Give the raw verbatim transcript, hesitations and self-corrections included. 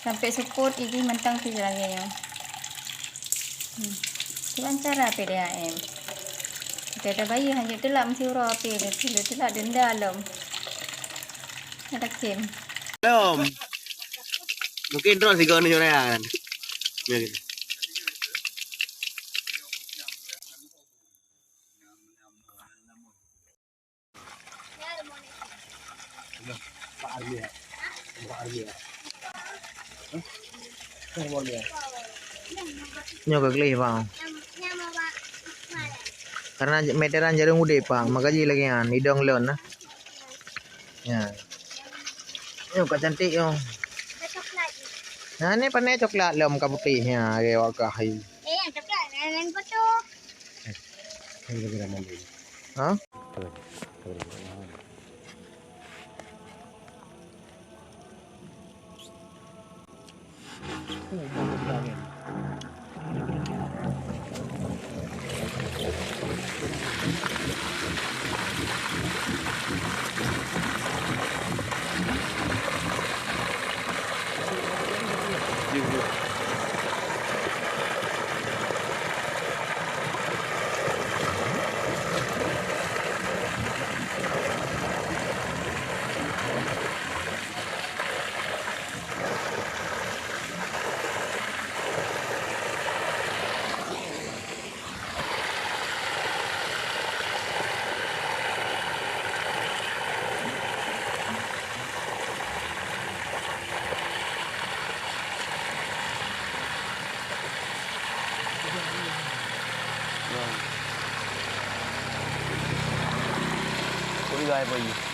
Sampai seupôt iji mantong pih lagèe nyoe. Hmm. Kiban cara P D H M. Kita ada bayi hanya telak mesti uroe api ni, telak denda lom. Ada kem. Lom. Mungkin terus juga ni orang kan. Ya gitu. Nyoe ka gleh, Bang. Karena meteran jareueng udeb, Bang. Maka jih lagèe nyan, idong lôn nah. Ya. Nyoe ka cantik nyoe. Nah, ni pane coklat lom ka putih nya, lagèe wak kah hai. Eh, yang coklat, yang lain betul. Ha? Kuliah apa ini?